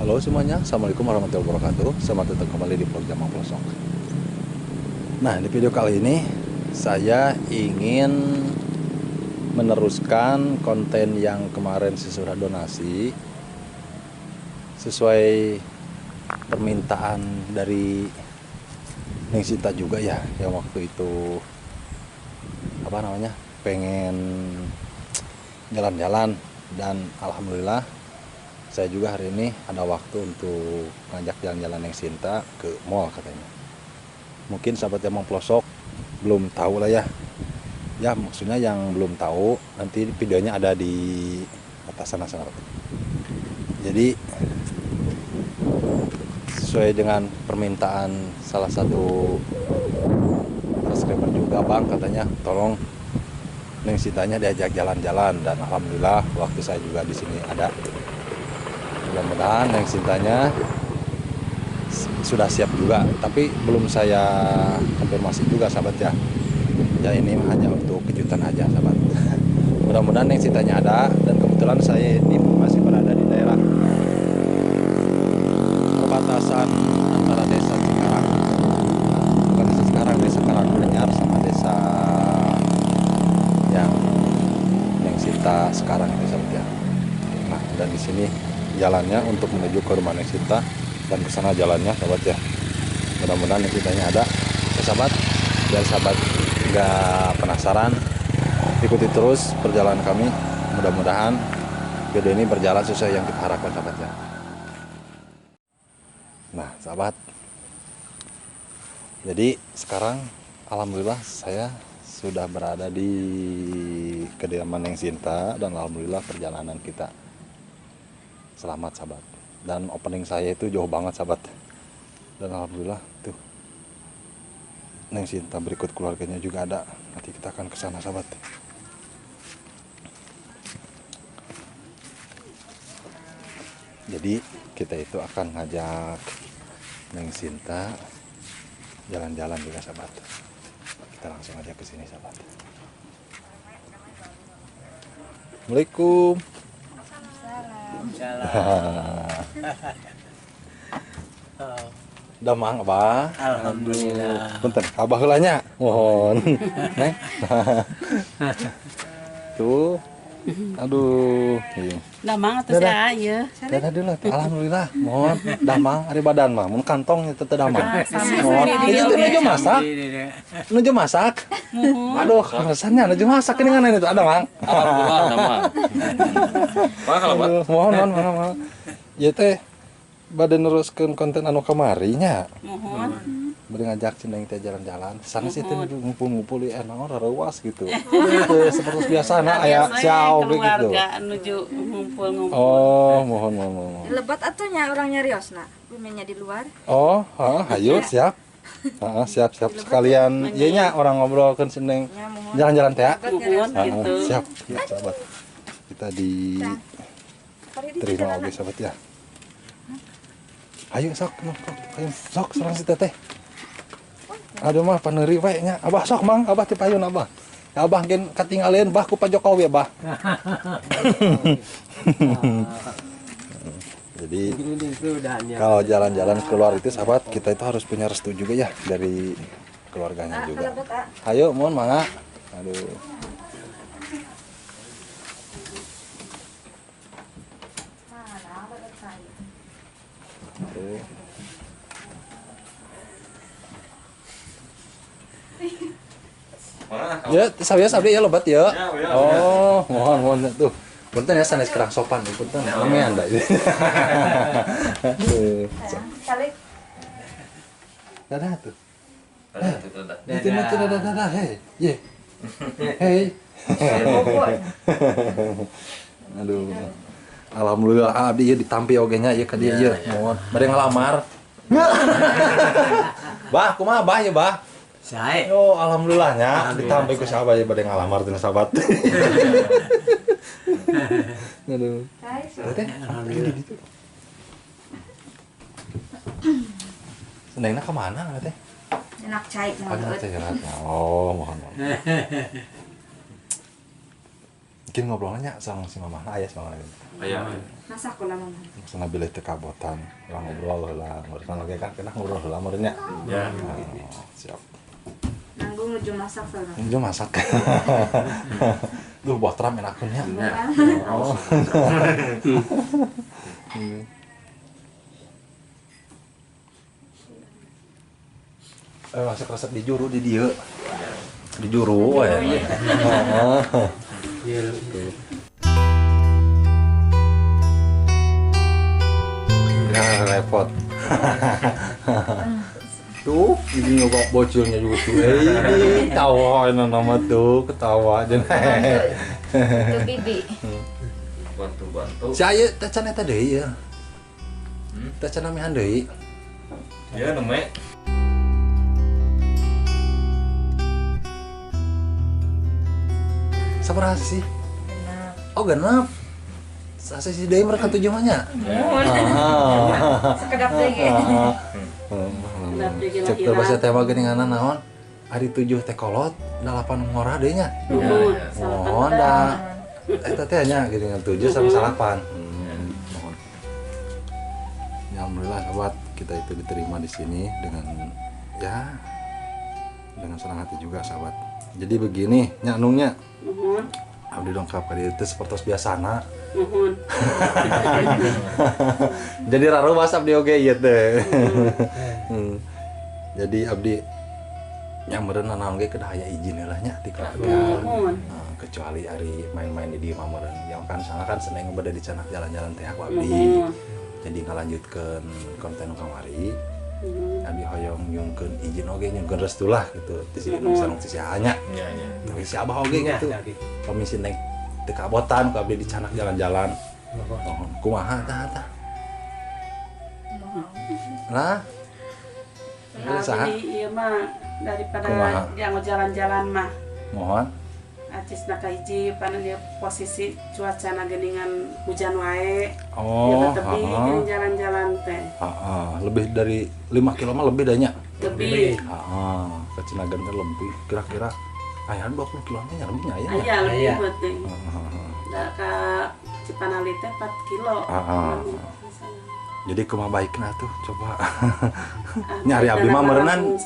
Halo semuanya, Assalamualaikum warahmatullahi wabarakatuh. Selamat datang kembali di vlog Jamang Plosok. Nah, di video kali ini saya ingin meneruskan konten yang kemarin sesudah donasi, sesuai permintaan dari Neng Sinta juga ya, yang waktu itu apa namanya pengen jalan-jalan, dan alhamdulillah saya juga hari ini ada waktu untuk ngajak jalan-jalan Neng Sinta ke mall katanya. Mungkin sahabat Jamang Plosok belum tahu lah ya. Ya maksudnya yang belum tahu, nanti videonya ada di atas sana sahabat. Jadi sesuai dengan permintaan salah satu subscriber juga, bang, katanya tolong Neng Sintanya diajak jalan-jalan, dan alhamdulillah waktu saya juga di sini ada. Mudah-mudahan Neng Sintanya sudah siap juga, tapi belum saya konfirmasi juga sahabat ya. Ya ini hanya untuk kejutan aja sahabat. Mudah-mudahan Neng Sintanya ada, dan kebetulan saya ini masih berada di daerah perbatasan antara desa Cikarang, bukan desa Cikarang, desa Karanganyar sama desa yang Neng Sinta sekarang itu sahabat ya. Nah, dan di sini jalannya untuk menuju ke rumah Neng Sinta, dan ke sana jalannya sahabat ya. Mudah-mudahan Neng Sintanya ada ya sahabat. Biar sahabat nggak penasaran, ikuti terus perjalanan kami. Mudah-mudahan video ini berjalan sesuai yang kita harapkan sahabat ya. Nah sahabat, jadi sekarang alhamdulillah saya sudah berada di kediaman Neng Sinta, dan alhamdulillah perjalanan kita selamat sahabat. Dan opening saya itu jauh banget sahabat, dan alhamdulillah tuh Neng Sinta berikut keluarganya juga ada. Nanti kita akan ke sana sahabat. Jadi kita itu akan ngajak Neng Sinta jalan-jalan juga sahabat. Kita langsung aja ke sini sahabat. Assalamualaikum. Damang abah. Alhamdulillah. Punten, abah heula nya. Mohon. Neng. Tuh. Aduh, iya. Damang atuh sia ieu. Dadah dulu. Alhamdulillah. Mohon damang ari badan mah mun kantong teu teu damang. Mohon. Ieu teh nuju masak. Nuju masak. Aduh, alasannya nuju masak ini ngan itu ada, Mang. Alhamdulillah damang. Mangga kalau mohon mohon mohon. Ieu teh bade neruskeun konten anu kamari nya. Mohon. Bade ngajak si Neng teh jalan-jalan. Sana sih teh ngumpul-ngumpul di naon rareuwas gitu. Teu seperti biasana aya siau gitu. Keluarga nuju ngumpul-ngumpul. Oh, mohon mohon mohon. Lebat atuh nya urang nyariosna, bumenya di luar. Oh, heeh, hayu siap. Heeh, siap siap sekalian ieu nya orang ngobrolkeun si Neng jalan-jalan teh. Mohon gitu. Siap, siap sahabat. Kita di terima oge sahabat ya. Ayo sok, ayo sok serang si teteh. Aduh mah paneuri we nya. Abah sok mang, abah ti payun abah. Ya abah gen katinggaleun bah ku Pak Jokowi abah. Jadi kalau jalan-jalan keluar itu sahabat, kita itu harus punya restu juga ya dari keluarganya juga. Ayo mohon mangga. Aduh. Ya, sabias abdi ya lebat ya. Oh, mohon mohon tuh. Punten ya sanes kerang sopan, punten amean da. Dadah tuh. Dadah tuh, dadah. Itu mah dadah dadah, hei. Ye. Hei. Aduh. Alhamdulillah abdi ieu ditampi oge nya ieu ka dieu ieu. Mohon bade ngalamar. Bah, kumaha bah ya, bah? Sae. Oh, alhamdulillah nya ditampi ku sahabat ya bade ngalamar cenah sahabat. Aduh. Teh, alhamdulillah. Senengna ka mana teh? Enak cai mah. Oh, mohon mohon. Mungkin ngobrolnya sama si mama ayah sama lagi. Ayah. Masak kula mama. Sana bilih teu kabotan, urang ngobrol heula, ngobrol oge kan kena ngobrol heula meureun nya. Ya. Siap. Nanggung nuju masak soalnya. Nuju masak. Duh, botram enak nya. Oh. Masuk resep di juru di dieu. Di juru we. Heeh. Ya repot. Tuh, ini nyoba bocilnya juga tuh. Ini tawa ini nama tuh, ketawa aja. Itu bibi. Bantu-bantu. Si aya teh can eta deui ya. Teh can amihan deui. Ya neme. Sabaraha sih? Genap. Oh, genap. Sasih deui mereka tujuh mah nya. Sekedap deui ge. Cek teh bahasa teh mah geuningan naon? Ari 7 teh kolot, 8 ngora deui nya. Oh, da. Eta teh nya geuningan 7 sama 8. Mohon. Ya, alhamdulillah sahabat, kita itu diterima di sini dengan ya dengan senang hati juga sahabat. Jadi begini nya nungnya. Nuhun. Abdi dongkap ka dieu teh sapertos biasana. Nuhun. Jadi raruas abdi oge ieu teh. Jadi abdi nya meureun nanaon ge kedah aya izin heula nya ti keluarga. Nuhun. Kecuali ari main-main di dieu mah meureun. Yang kan sana kan seneng bade dicanak jalan-jalan teh aku abdi. Jadi ngalanjutkeun konten kamari. Abi hoyong nyungkeun izin oge nyungkeun restu lah gitu di sini sareng si nya. Nya nya. Tapi si abah oge gitu. Pamisi neng teu kabotan ku abdi dicanak jalan-jalan. Mohon kumaha tah tah. Lah. Saha? Ieu mah daripada yang jalan-jalan mah. Mohon. Acisna kahiji panen dia posisi cuacana geuningan hujan wae. Oh, tapi geuning jalan-jalan teh. Heeh, lebih dari 5 kilo mah lebih danya. Lebih. Heeh, ke Cinagan teh lebih kira-kira aya 20 kilo nya lebih nya aya. Aya lebih penting. Da ka Cipanali teh 4 kilo. Heeh. Jadi kumaha baikna tuh coba. Nyari abdi mah meureunnan.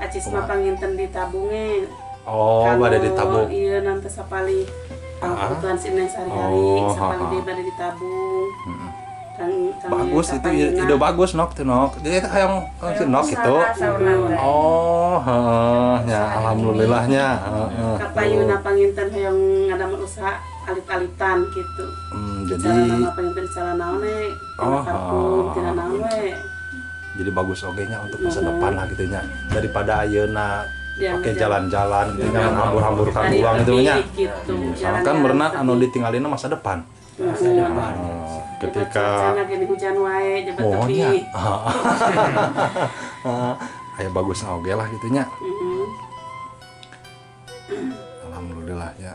Acis mah panginten ditabunge. Oh, bade ditabung. Iya, nanti sapali kebutuhan si Neng sehari-hari, sapali dia bade ditabung. Bagus itu ide bagus nok tuh nok. Jadi hayang si nok gitu. Oh, heeh, ya alhamdulillahnya, heeh. Kapayuna panginten hayang ngadamel usaha alit-alitan gitu. Jadi cara panginten cara naon we, parfum, tina naon we. Jadi bagus oge nya untuk masa depan lah gitu nya. Daripada ayeuna pakai jalan-jalan gitu nya hambur-hamburkan uang gitu nya. Soalnya kan berenang anu ditinggalin masa depan. Masa depan. Ketika hujan wae jebat tepi. Aya bagus oge lah gitu nya. Alhamdulillah ya.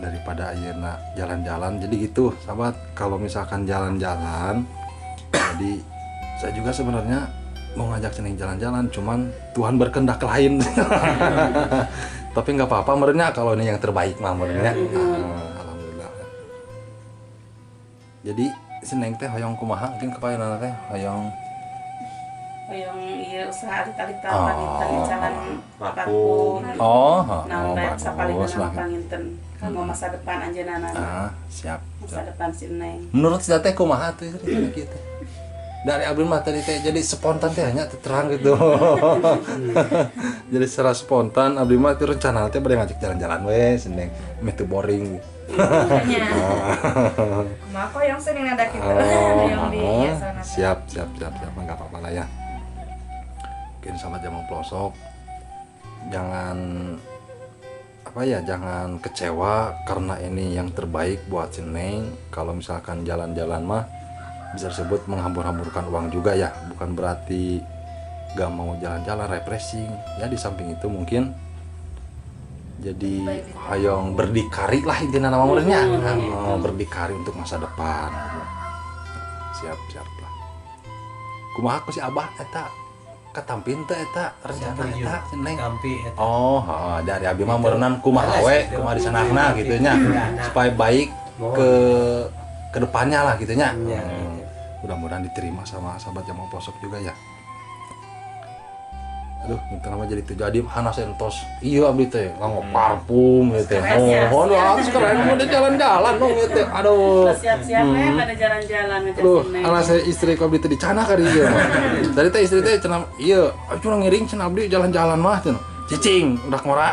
Daripada ayeuna jalan-jalan jadi gitu, sahabat. Kalau misalkan jalan-jalan jadi saya juga sebenarnya mau ngajak seneng jalan-jalan, cuman Tuhan berkehendak lain. Tapi nggak apa-apa merenya kalau ini yang terbaik mah merenya. Alhamdulillah. Jadi seneng teh hoyong kumaha mungkin kepayonan teh hoyong hoyong ieu usaha alit-alitan panginten jalan parfum. Oh, naon bagus lah panginten kanggo masa depan anjeunna. Ah, siap. Masa depan si Neng. Menurut si teh kumaha tuh kitu? Dari abdi mah tadi teh jadi spontan teh hanya terang gitu. Jadi secara spontan abdi mah itu rencana teh bade ngajak jalan-jalan we seneng meh teu boring. Makanya. Kumaha kok yang sering ada gitu. Yang di sana. Siap siap siap siap enggak apa-apa lah ya. Mungkin sama Jamang Pelosok jangan apa ya, jangan kecewa karena ini yang terbaik buat si Neng. Kalau misalkan jalan-jalan mah bisa disebut menghambur-hamburkan uang juga ya, bukan berarti gak mau jalan-jalan refreshing ya. Di samping itu mungkin jadi hayong berdikari lah intinya nama muridnya, berdikari untuk masa depan. Siap siap lah. Kumaha ku si abah eta Katampin teh eta rencana eta Neng. Tampi eta. Oh, heeh, dari abi mah meureunan kumaha we, kumaha disanahna gitu nya. Supaya baik ke depannya lah gitu nya. Mudah-mudahan diterima sama sahabat yang mau posok juga ya. Aduh, minta nama jadi terjadi hanas entos. Iya abdi teh nganggo parfum gitu teh. Oh, harus keren mau jalan-jalan dong gitu. Aduh. Siap-siap ya pada jalan-jalan ngajak. Aduh, alah saya istri ku abdi teh dicana ka dieu. Tadi teh istri teh cenah ieu, cenah ngiring cenah abdi jalan-jalan mah cenah. Cicing, udah ngora.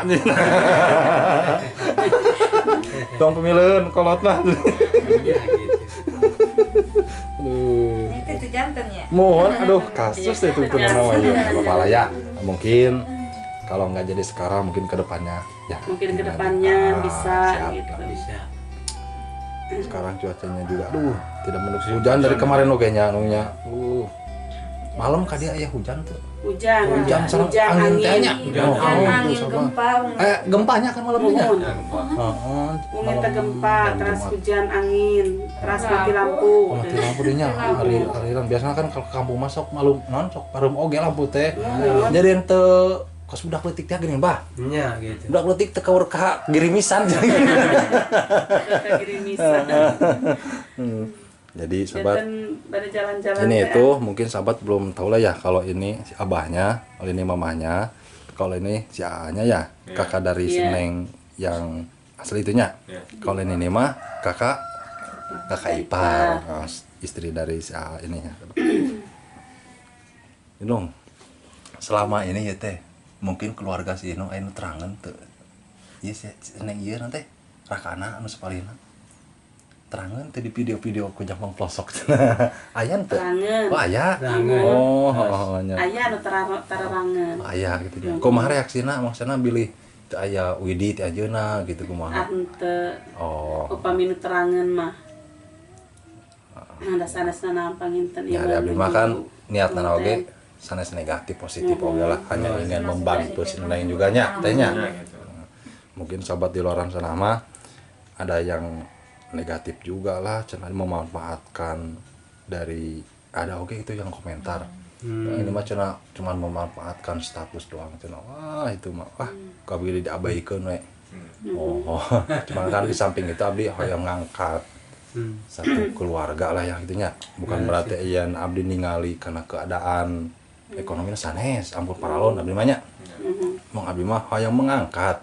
Tong pemileun kolotna. Aduh. Itu jantannya. Mohon, aduh kasus itu tuh nama ya. Bapak lah ya. Mungkin kalau nggak jadi sekarang mungkin kedepannya ya. Mungkin kedepannya bisa siap, gitu. Bisa. Sekarang cuacanya juga aduh tidak mendukung hujan dari kemarin oge nya anunya. Malam kadi aya hujan tuh. Hujan. Hujan sareng angin teh nya. Hujan, angin, gempa. Gempanya kan malamnya. Heeh. Mungkin teh gempa, terus hujan, angin, terus mati lampu. Mati lampu dinya hari-harian biasanya kan kalau ke kampung mah sok malum non sok parum oge lampu teh. Jadi ente kos budak leutik teh geuning bah. Nya gitu. Budak leutik teh kaur ka girimisan. Ka girimisan. Jadi sahabat jalan-jalan ini itu mungkin sahabat belum tahu lah ya kalau ini si abahnya, kalau ini mamahnya, kalau ini si A-nya ya, kakak dari si Neng yang asli itunya. Kalau ini nih mah kakak ipar, istri dari si A ini ya. Inung, selama ini ya teh mungkin keluarga si Inung anu terangan tuh. Iya si Neng ieu nanti rakana anu sapalina. Terangan teh di video-video ku Jampang Plosok. Aya teh. Oh aya. Oh, nya. Aya anu terangan. Aya gitu nya. Kumaha reaksina maksudna bilih teu aya Widi teh ajeuna gitu kumaha. Henteu. Oh. Upami nu terangan mah. Nah, sanesna nampang inten ieu. Ya, abdi mah kan niatna oge sanes negatif positif oge lah, hanya ingin membantu si Neng juga nya teh nya. Mungkin sahabat di luar sana mah ada yang negatif juga lah, cenah memanfaatkan dari ada oke itu yang komentar. Ini mah cenah cuman memanfaatkan status doang cenah. Wah, itu mah wah kabeh diabaikeun we. Oh, cuman kan di samping itu abdi hoyong ngangkat satu keluarga lah ya gitunya. Bukan berarti ieu abdi ningali karena keadaan ekonomi sanes, ampun paralon abdi mah nya. Mong abdi mah hoyong mengangkat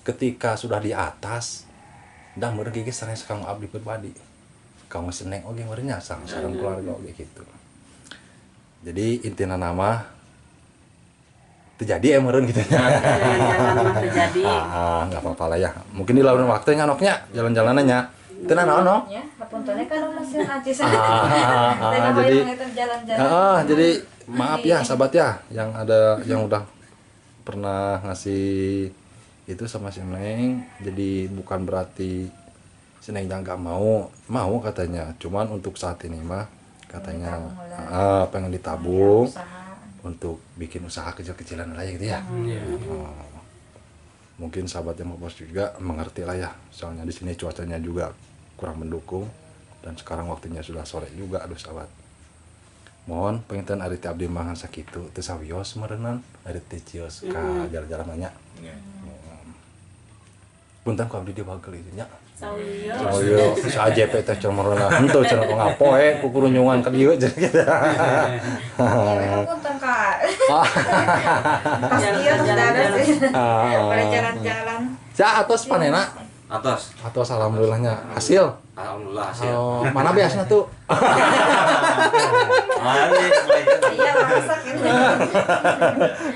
ketika sudah di atas dah meureun gigi sanes kang abdi pribadi. Kang seneng oge meureun nya sareng keluarga oge gitu. Jadi intina nama terjadi meureun gitu nya. Jalan-jalan mah terjadi. Enggak apa-apa lah ya. Mungkin di lain waktu nya noknya jalan-jalannya nya. Teu naon no? Ya, hapuntennya kan masih najis. Jadi jadi maaf ya sahabat ya yang ada yang udah pernah ngasih itu sama si Neng, jadi bukan berarti si Neng yang nggak mau katanya, cuman untuk saat ini mah katanya pengen ditabung untuk bikin usaha kecil-kecilan lah ya gitu ya. Mungkin sahabat yang mau post juga mengerti lah ya, soalnya di sini cuacanya juga kurang mendukung dan sekarang waktunya sudah sore juga, aduh sahabat. Mohon penginten ari teh abdi mah sakitu teu sawios meureunnan ari teh cios ka jalan-jalan banyak. Punten ku abdi diwagel ieu nya. Sawios. Sawios si AJP teh cenah meureunna henteu cenah ngapoe ku kurunyungan ka dieu cenah kitu. Ya punten ka. Pas ieu sih. Pada jalan-jalan. Ca atos panena? Atos. Atos alhamdulillahnya. Hasil? Alhamdulillah hasil. Oh, mana biasanya tuh? Iya masak ini.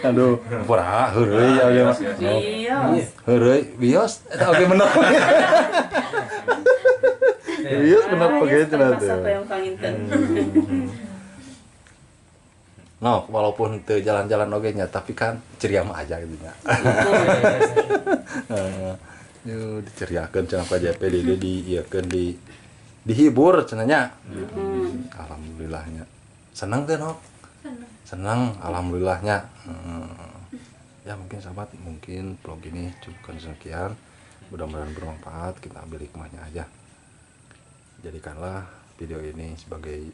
Aduh, pura heureuy ya oge mah. Bios. Heureuy, bios eta oge bener. Bios bener oge cenah teh. Masak yang panginten. No, walaupun teu jalan-jalan oge nya, tapi kan ceria mah aja gitu nya. Yo diceriakeun cenah ka JP di ieukeun di dihibur cenah nya. Alhamdulillahnya. Senang teh, Nok? Senang, alhamdulillahnya. Ya mungkin sahabat, mungkin vlog ini cukupkan sekian. Mudah-mudahan bermanfaat, kita ambil hikmahnya aja. Jadikanlah video ini sebagai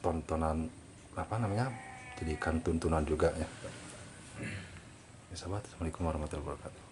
tontonan apa namanya? Jadikan tuntunan juga ya. Ya sahabat, assalamualaikum warahmatullahi wabarakatuh.